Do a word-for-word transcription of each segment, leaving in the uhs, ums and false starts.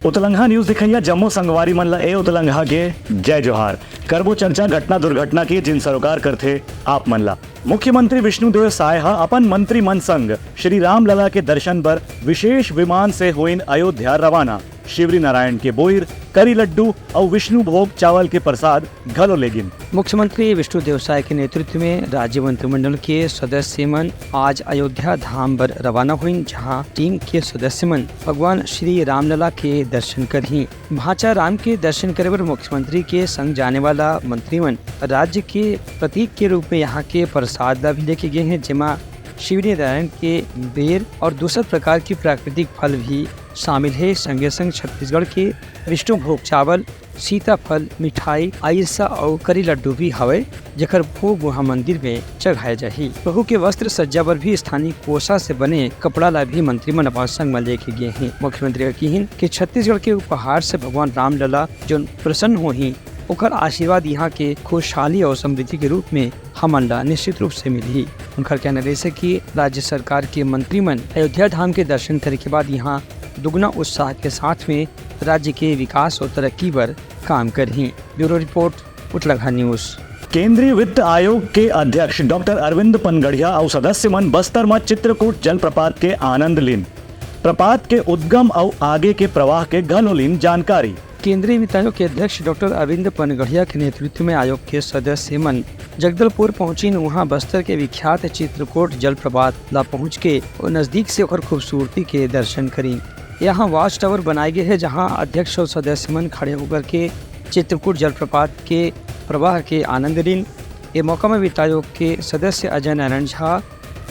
उतलंघा news दिखइया जम्मो संगवारी मन ला ए उतलंघा के जय जोहार। करबो चर्चा घटना दुर्घटना के, जिन सरोकार करथे आप मन ला। मुख्यमंत्री विष्णुदेव साय ह अपन मंत्री मन संग श्री रामलला के दर्शन बर विशेष विमान से होइन अयोध्या रवाना। शिवरी नारायण के बोइर, करी लड्डू अउ विष्णु भोग चावल के प्रसाद घलो लेगिन। मुख्यमंत्री विष्णुदेव साय के नेतृत्व में राज्य मंत्रिमंडल के सदस्य मन आज अयोध्या धाम बर रवाना होइन, जहां टीम के सदस्य मन भगवान श्री रामलला के दर्शन करही। भांचा राम के दर्शन करे बर मुख्यमंत्री के संग जाने वाला मंत्री मन राज्य के प्रतीक के रूप में यहां के प्रसाद ला भी लेके गे हैं, जेमा शिवरी नारायण के बेर और दूसर प्रकार के प्राकृतिक फल भी शामिल हे। संगे संग छत्तीसगढ़ के विष्णु भोग चावल, सीताफल, मिठाई, आइरसा अउ करी लड्डू भी हवय, जेकर भोग उहाँ मंदिर में चघाए जाही। प्रभु के वस्त्र सज्जा बर भी स्थानीय कोसा से बने कपड़ा ला भी मंत्री मन अपन संग म लेके गे हे। मुख्यमंत्री ह किहिन कि छत्तीसगढ़ के उपहार से भगवान रामलला जोन प्रसन्न होही, ओकर आशीर्वाद इहाँ के खुशहाली अउ समृद्धि के रूप में हमन ला निश्चित रूप से मिलही। उनकर कहना रहिस हे कि राज्य सरकार के मंत्री मन अयोध्या धाम के दर्शन करे के बाद इहाँ दुगुना उत्साह के साथ में राज्य के विकास अउ तरक्की बर काम करही। Bureau report, Utlangha news. केंद्रीय वित्त आयोग के अध्यक्ष डॉक्टर अरविंद पनगढ़िया अउ सदस्य मन बस्तर म चित्रकूट जलप्रपात के आनंद लीन। प्रपात के उद्गम अउ आगे के प्रवाह के घलो लीन जानकारी। केंद्रीय वित्त आयोग के अध्यक्ष डॉक्टर अरविंद पनगढ़िया के नेतृत्व में आयोग के सदस्य मन जगदलपुर पहुंचिन। उहां बस्तर के विख्यात चित्रकूट जलप्रपात ला पहुंच के नजदीक से ओकर खूबसूरती के दर्शन करीन। यहां वॉच टावर बनाए गे हे, जहां अध्यक्ष अउ सदस्य मन खड़े होकर के चित्रकूट जलप्रपात के प्रवाह के आनंद लीन। ए मौका में वित्त आयोग के सदस्य Ajay Narayan Jha,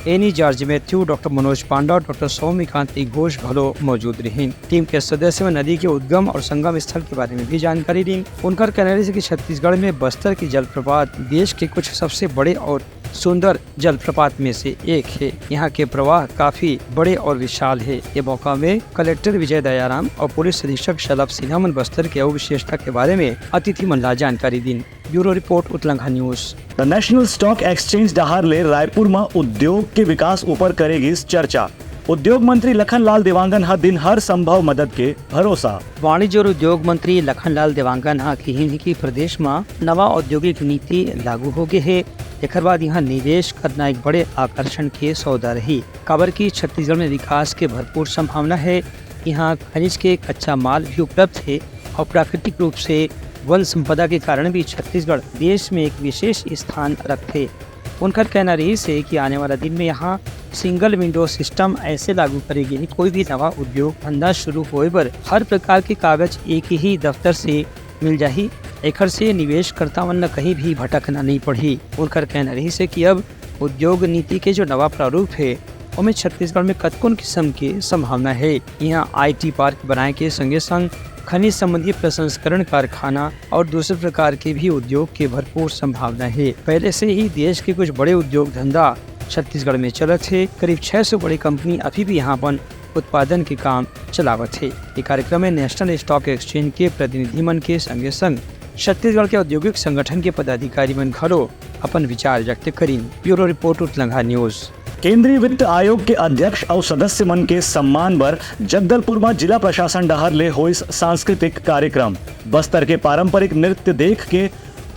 Anne George Mathew, doctor Manoj Panda, doctor Soumyakanta Ghosh घलो मौजूद रहिन। टीम के सदस्य मन नदी के उद्गम और संगम स्थल के बारे में भी जानकारी दीन। उनकर कहना रहिस कि छत्तीसगढ़ में बस्तर के जलप्रपात देश के कुछ सबसे बड़े और सुंदर जलप्रपात में से एक हे। यहाँ के प्रवाह काफी बड़े और विशाल हे। ये मौका में कलेक्टर विजय दयाराम और पुलिस अधीक्षक शलभ सिन्हा मन बस्तर के अउ विशेषता के बारे में अतिथि मन ला जानकारी दीन। Bureau report, Utlangha news. The National Stock Exchange डहार ले रायपुर म उद्योग के विकास ऊपर करे गिस चर्चा। उद्योग मंत्री लखनलाल देवांगन ह दिन हर संभव मदद के भरोसा। वाणिज्य और उद्योग मंत्री लखनलाल देवांगन ह किहिन हे कि प्रदेश म नवा औद्योगिक नीति लागू हो गे हे, एकर बाद इहां निवेश करना एक बड़े आकर्षण के सौदा रही, काबर कि छत्तीसगढ़ में विकास के भरपूर संभावना हे। इहां खनिज के कच्चा माल भी उपलब्ध हे और प्राकृतिक रूप से वन संपदा के कारण भी छत्तीसगढ़ देश में एक विशेष स्थान रखथे। उनकर कहना रहिस हे कि आने वाला दिन में यहाँ सिंगल विंडो सिस्टम ऐसे लागू करे गे हे, कोई भी नवा उद्योग धंधा शुरू होए बर हर प्रकार के कागज एक ही दफ्तर से मिल जाही। एखर से निवेशकर्ता मन ल कहीं भी भटकना नहीं पड़ही। उनकर कहना रहिस हे कि अब उद्योग नीति के जो नवा प्रारूप हे, ओमे छत्तीसगढ़ में कतकोन किस्म के संभावना हे। इहाँ आईटी पार्क बनाए के संगे संग खनिज संबंधी प्रसंस्करण कारखाना और दूसर प्रकार के भी उद्योग के भरपूर संभावना हे। पहले से ही देश के कुछ बड़े उद्योग धंधा छत्तीसगढ़ में चलत हे। करीब छह सौ बड़े कंपनी अभी भी यहाँ अपन उत्पादन के काम चलावत हे। ये कार्यक्रम में नेशनल स्टॉक एक्सचेंज के प्रतिनिधि मन के संगे संग छत्तीसगढ़ के औद्योगिक संगठन के पदाधिकारी मन घलो अपन विचार व्यक्त करिन। Bureau report, Utlangha news. केंद्रीय वित्त आयोग के अध्यक्ष अउ सदस्य मन के सम्मान बर जगदलपुर म जिला प्रशासन डहार ले होइस सांस्कृतिक कार्यक्रम। बस्तर के पारंपरिक नृत्य देख के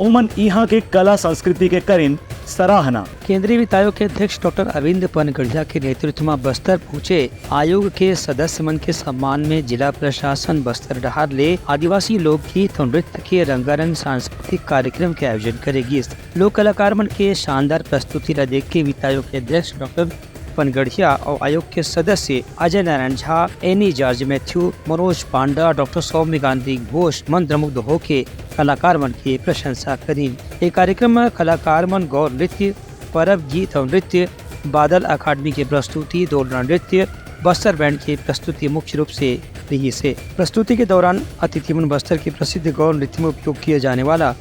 ओमन इहां के कला संस्कृति के करिन सराहना। केंद्रीय वित्त आयोग के अध्यक्ष डॉक्टर अरविंद पनगढ़िया के नेतृत्व म बस्तर पहुंचे आयोग के सदस्य मन के सम्मान में जिला प्रशासन बस्तर डहार ले आदिवासी लोकगीत अउ नृत्य के रंगारंग सांस्कृतिक कार्यक्रम के आयोजन करे गिस। लोक कलाकार मन के शानदार प्रस्तुति ला देख के वित्त आयोग के अध्यक्ष डॉक्टर पनगढ़िया अउ आयोग के सदस्य Ajay Narayan Jha, Anne George Mathew, Manoj Panda, doctor Soumyakanti Ghosh मंत्रमुग्ध होके कलाकार मन के प्रशंसा करिन। ए कार्यक्रम म कलाकार मन गौर नृत्य, परब गीत अउ नृत्य, बादल अकादमी के प्रस्तुति, दोलना नृत्य, बस्तर बैंड के प्रस्तुति मुख्य रूप से रहिस हे। प्रस्तुति के दौरान अतिथि मन बस्तर के प्रसिद्ध गौर नृत्य में उपयोग किए जाने वाला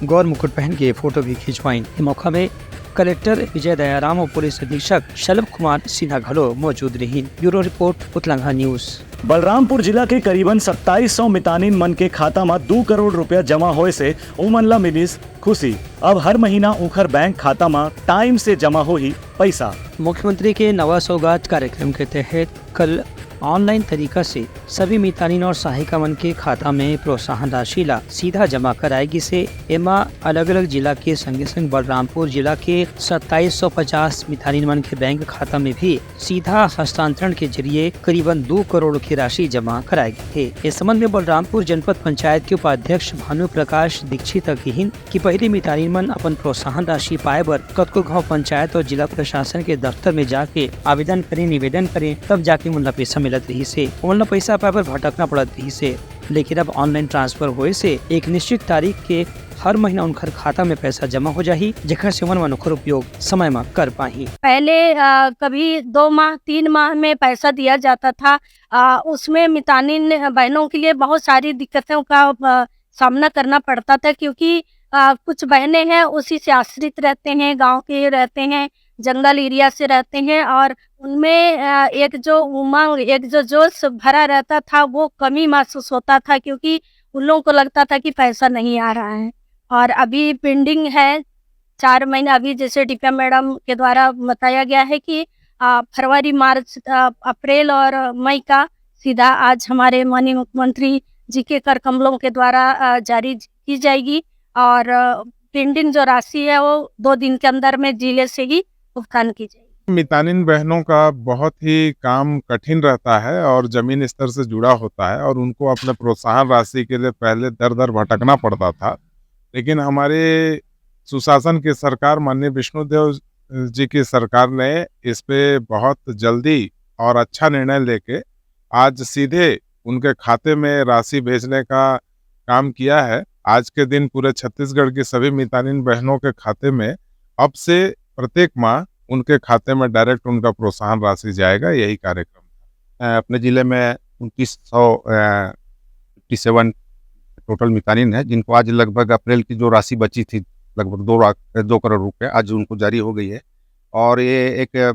गौर मुकुट पहन के फोटो भी खिंचवाइन। ए मौका में कलेक्टर विजय दयाराम अउ पुलिस अधीक्षक शलभ कुमार सिन्हा घलो मौजूद रहिन। Bureau report, Utlangha news. Balrampur जिला के करीबन सत्ताईस सौ मितानिन मन के खाता म दू करोड़ रुपया जमा होए से ओमन ला मिलिस खुशी। अब हर महीना उंखर बैंक खाता म टाइम से जमा होही पइसा। मुख्यमंत्री के नवा सौगात कार्यक्रम के तहत कल ऑनलाइन तरीका से सभी मितानिन और सहायिका मन के खाता में प्रोत्साहन राशि ला सीधा जमा कराए गिस हे। एमा अलग-अलग जिला के संगे-संग बलरामपुर जिला के सत्ताईस सौ पचास मितानिन मन के बैंक खाता में भी सीधा हस्तांतरण के जरिए करीबन दो करोड़ के राशि जमा कराए गे हे। इस संबंध में बलरामपुर जनपद पंचायत के उपाध्यक्ष भानु प्रकाश दीक्षित ह किहिन कि पहिली मितानिन मन अपन प्रोत्साहन राशि पाए बर कतको घांव पंचायत और जिला प्रशासन के दफ्तर में जाके आवेदन करें, निवेदन करें, तब जाके उन ला पैसा मिलत रहिस हे। उन ला पैसा पाए बर भटकना पड़त रहिस हे, लेकिन अब ऑनलाइन ट्रांसफर होए से एक निश्चित तारीख के हर महीना उनकर खाता में पैसा जमा हो जाही, जेकर से उमन मन ओकर उपयोग समय म कर पाही। पहले, अ, कभी दो माह, तीन माह में पैसा दिया जाता था। अ, उसमें मितानिन बहनों के लिए बहुत सारी दिक्कतों का, अ, सामना करना पड़ता था, क्योंकि, अ, कुछ बहनें हैं, उसी से आश्रित रहते हैं, गांव के रहते हैं, जंगल एरिया से रहते हैं, और उनमें, अ, एक जो उमंग, एक जो जोश भरा रहता था, वो कमी महसूस होता था, क्योंकि उन लोगों को लगता था कि पैसा नहीं आ रहा है। और अभी पेंडिंग है चार महीने, अभी जैसे दीपिका मैडम के द्वारा बताया गया है कि, अ, फरवरी, मार्च, अ, अप्रैल और मई का सीधा आज हमारे माननीय मुख्यमंत्री जी के कर कमलों के द्वारा, अ, जारी की जाएगी और, अ, पेंडिंग जो राशि है, वो दो दिन के अंदर में जिले से ही भुगतान की जाएगी। मितानिन बहनों का बहुत ही काम कठिन रहता है और जमीन स्तर से जुड़ा होता है और उनको अपने प्रोत्साहन राशि के लिए पहले दर दर भटकना पड़ता था, लेकिन हमारे सुशासन की सरकार, माननीय विष्णुदेव जी की सरकार ने इस पे बहुत जल्दी और अच्छा निर्णय लेके आज सीधे उनके खाते में राशि भेजने का काम किया है। आज के दिन पूरे छत्तीसगढ़ की सभी मितानिन बहनों के खाते में अब से प्रत्येक माह उनके खाते में डायरेक्ट उनका प्रोत्साहन राशि जाएगा। यही कार्यक्रम था। अ, अपने जिले में उनतीस सौ, अ, फिफ्टी सेवन टोटल मितानिन है, जिनको आज लगभग अप्रैल की जो राशि बची थी, लगभग दो लाख, दो करोड़ रुपए, आज उनको जारी हो गई है। और ये एक, अ,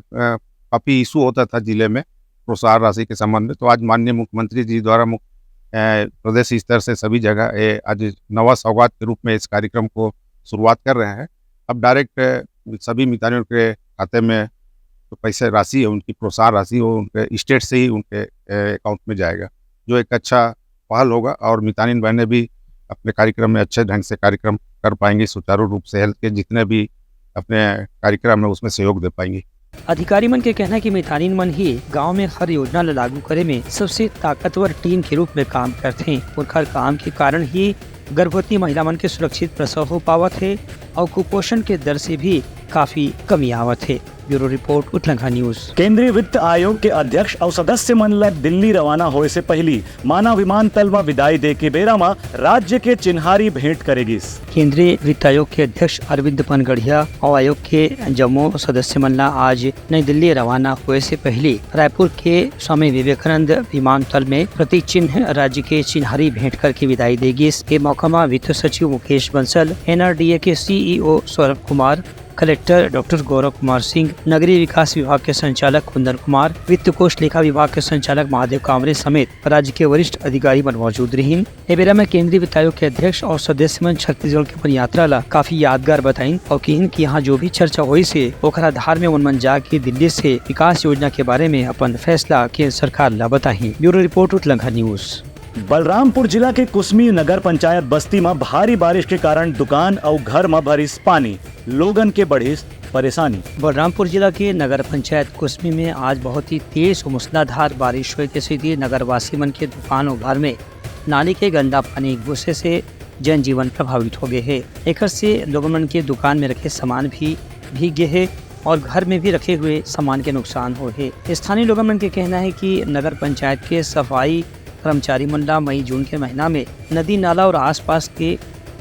काफ़ी इशू होता था जिले में प्रोत्साहन राशि के संबंध में, तो आज माननीय मुख्यमंत्री जी द्वारा मुख्य, अ, प्रदेश स्तर से सभी जगह ये आज नवा सौगात के रूप में इस कार्यक्रम को शुरुआत कर रहे हैं। अब डायरेक्ट, अ, सभी मितानियों के खाते में जो पैसे राशि है, उनकी प्रोत्साहन राशि, वो उनके स्टेट से ही उनके, अ, अकाउंट में जाएगा, जो एक अच्छा पहल होगा और मितानिन बहनें भी अपने कार्यक्रम में अच्छे ढंग से कार्यक्रम कर पाएंगी, सुचारू रूप से हेल्थ के जितने भी अपने कार्यक्रम है, उसमें सहयोग दे पाएंगी। अधिकारी मन के कहना है कि मितानिन मन ही गांव में हर योजना ल लागू करे में सबसे ताकतवर टीम के रूप में काम करथे। उनकर काम के कारण ही गर्भवती महिला मन के सुरक्षित प्रसव हो पावत हे और कुपोषण के दर से भी काफी कमी आवत हे। Bureau report, Utlangha news. केंद्रीय वित्त आयोग के अध्यक्ष अउ सदस्य मन ल दिल्ली रवाना होए से पहिली माना विमानतल म विदाई दे के बेरा म राज्य के चिन्हारी भेंट करे गिस। केंद्रीय वित्त आयोग के अध्यक्ष अरविंद पनगढ़िया अउ आयोग के जम्मो सदस्य मन ला आज नई दिल्ली रवाना होए से पहिली रायपुर के स्वामी विवेकानंद विमानतल में प्रतीक चिन्ह राज्य के चिन्हारी भेंट करके विदाई दे गिस। ए मौका म वित्त सचिव मुकेश बंसल, एनआरडीए के CEO Saurabh Kumar, collector doctor Gaurav Kumar Singh, नगरीय विकास विभाग के संचालक कुंदन कुमार, वित्त कोष लेखा विभाग के संचालक महादेव कामरे समेत राज्य के वरिष्ठ अधिकारी मन मौजूद रहिन। ए बेरा में केंद्रीय वित्त आयोग के अध्यक्ष और सदस्य मन छत्तीसगढ़ के अपन यात्रा ला काफी यादगार बताइन और किहिन कि यहाँ जो भी चर्चा होइस हे, ओकर आधार में उन मन जाके दिल्ली से विकास योजना के बारे में अपन फैसला केंद्र सरकार ला बताही। Bureau report, Utlangha news. Balrampur जिला के कुसमी नगर पंचायत बस्ती म भारी बारिश के कारण दुकान अउ घर म भरिस पानी, लोगन के बढ़िस परेशानी। बलरामपुर जिला के नगर पंचायत कुसमी में आज बहुत ही तेज और मूसलाधार बारिश होए के सेती नगरवासी मन के दुकान और घर में नाली के गंदा पानी घुसे से जनजीवन प्रभावित हो गए हे। एकर से लोगन मन के दुकान में रखे सामान भी भीग गए हे और घर में भी रखे हुए सामान के नुकसान होए हे। स्थानीय लोगन मन के कहना है कि नगर पंचायत के सफाई कर्मचारी मन ला मई जून के महीना में नदी नाला और आसपास के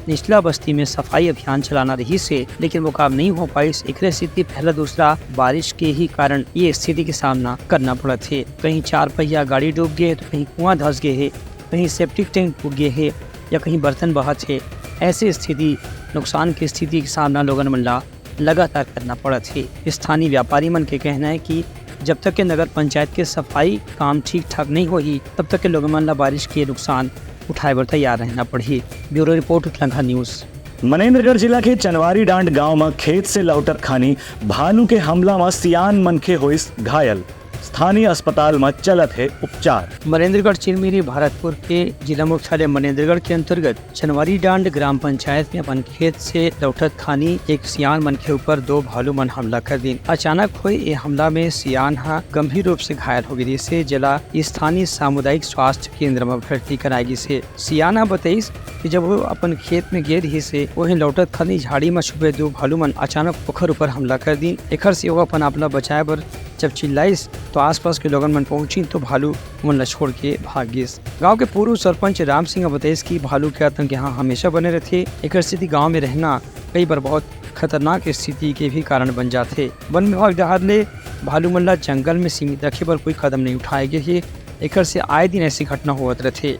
निचला बस्ती में सफाई अभियान चलाना रहिस हे, लेकिन वो काम नहीं हो पाइस। एकरे सेती पहला दूसरा बारिश के ही कारण ये स्थिति के सामना करना पड़त हे। कहीं चार पहिया गाड़ी डूब गए, तो कहीं कुआं धंस गए हे, कहीं सेप्टिक टैंक फूट गए हे या कहीं बर्तन बहत हे। ऐसे स्थिति, नुकसान की स्थिति के सामना लोगन मन ला लगातार करना पड़त हे। स्थानीय व्यापारी मन के कहना है कि जब तक के नगर पंचायत के सफाई काम ठीक ठाक नहीं होही, तब तक के लोगन मन ला बारिश के नुकसान उठाए बर तैयार रहना पड़ही। Bureau report, Utlangha news. Manendragarh जिला के चनवारी डांड गांव म खेत से लौटत खानी भालू के हमला म सियान मनखे होइस घायल। स्थानीय अस्पताल म चलत हे उपचार। मनेंद्रगढ़ चिलमिरी भरतपुर के जिला मुख्यालय मनेंद्रगढ़ के अंतर्गत चनवारी डांड ग्राम पंचायत में अपन खेत से लौटत खानी एक सियान मनखे ऊपर दो भालू मन हमला कर दीन। अचानक होए ए हमला में सियान ह गंभीर रूप से घायल हो गिस हे, जेला स्थानीय सामुदायिक स्वास्थ्य केंद्र म भर्ती कराए गिस हे। सियान ह बतइस कि जब वो अपन खेत में गे रिहिस हे, वहीं लौटत खानी झाड़ी म छुपे दो भालू मन अचानक ओखर ऊपर हमला कर दीन। एखर से वो अपन आप ला बचाए बर जब चिल्लाइस, तो आसपास के लोगन मन पहुंचिन, तो भालू मन ला छोड़ के भाग गिस। गांव के पूर्व सरपंच राम सिंह ह बतइस कि भालू के आतंक यहां हमेशा बने रहिथे, एकर सेती गांव में रहना कई बार बहुत खतरनाक स्थिति के भी कारण बन जाथे। वन विभाग डहार ले भालू मन ला जंगल में सीमित रखे बर कोई कदम नहीं उठाए गे हे, एकर से आए दिन ऐसी घटना होवत रहिथे।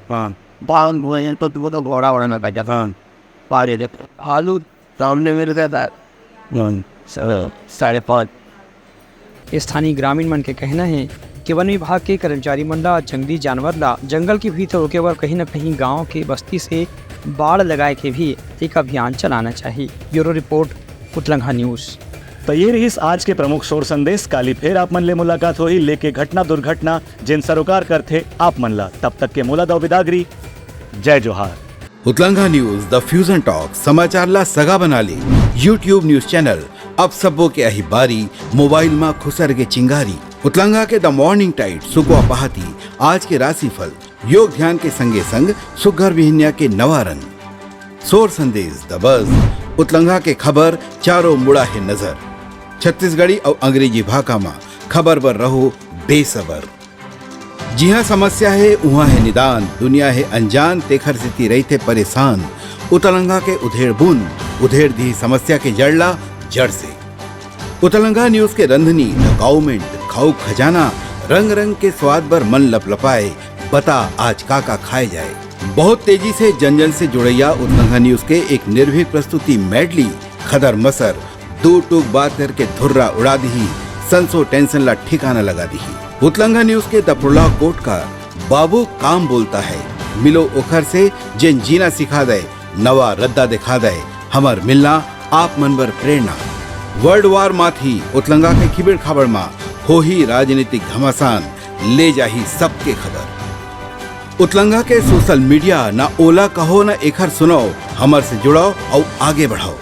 हाँ। बांध हुए हैं तो तुमको तो घोड़ा उड़ाना पड़ेगा। हाँ। पारे दे। भालू सामने मेरे साथ आया। हाँ। स-, साढ़े पाँच। स्थानीय ग्रामीण मन के कहना हे कि वन विभाग के कर्मचारी मन ला जंगली जानवर ला जंगल के भीतर रोके बर कहीं न कहीं गांव के बस्ती से बाड़ लगाए के भी एक अभियान चलाना चाहिए। Bureau report, Utlangha news. तो ये रहिस आज के प्रमुख शोर संदेश। काली फेर आप मन ले मुलाकात होही लेके घटना दुर्घटना जेन सरोकार करथे आप मन ला। तब तक के मोला दव बिदागरी। जय जोहार। उतलंघा न्यूज, द फ्यूजन टॉक, समाचार ला सगा बना ले। YouTube न्यूज चैनल, अब सबो के आही बारी, मोबाइल मा खुसर के चिंगारी। उतलंघा के द मॉर्निंग टाइट, सुकवा पहाती, आज के राशिफल, योग ध्यान के संगे संग सुग्घर बिहनिया के नवा रंग। शोर संदेश, द बज, उतलंघा के खबर, चारों मुड़ा हे नजर। छत्तीसगढ़ी अउ अंग्रेजी भाखा मा खबर बर रहो बेसबर। जिहाँ समस्या हे, उहाँ हे निदान, दुनिया हे अनजान, तेखर सेती रहिथे परेशान। उतलंघा के उधेड़ बुन, उधेड़ दिही समस्या के जड़ ला जड़ से। उतलंघा न्यूज के रंधनी, द काउमेंट, खाऊ खजाना, रंग रंग के स्वाद बर मन लपलपाए, बता आज का का खाए जाए। बहुत तेजी से जन जन से जुड़ैया उतलंघा न्यूज के एक निर्भीक प्रस्तुति मेडली, खदर मसर, दू टूक बात करके धुर्रा उड़ा दिही, संसो टेंशन ला ठिकाना लगा दिही। उतलंघा न्यूज के द प्रोलॉग कोट का बाबू काम बोलता है, मिलो ओखर से जेन जीना सिखा दे, नवा रद्दा दिखा दे, हमर मिलना आप मन बर प्रेरणा। वर्ल्ड वार माथी उतलंघा के खिबड़ खाबड़ मा होही राजनीतिक घमासान, ले जाही सबके खबर। उतलंघा के सोशल मीडिया, ना ओला कहो ना एखर सुनाओ, हमर से जुड़ाओ अउ आगे बढ़ाओ।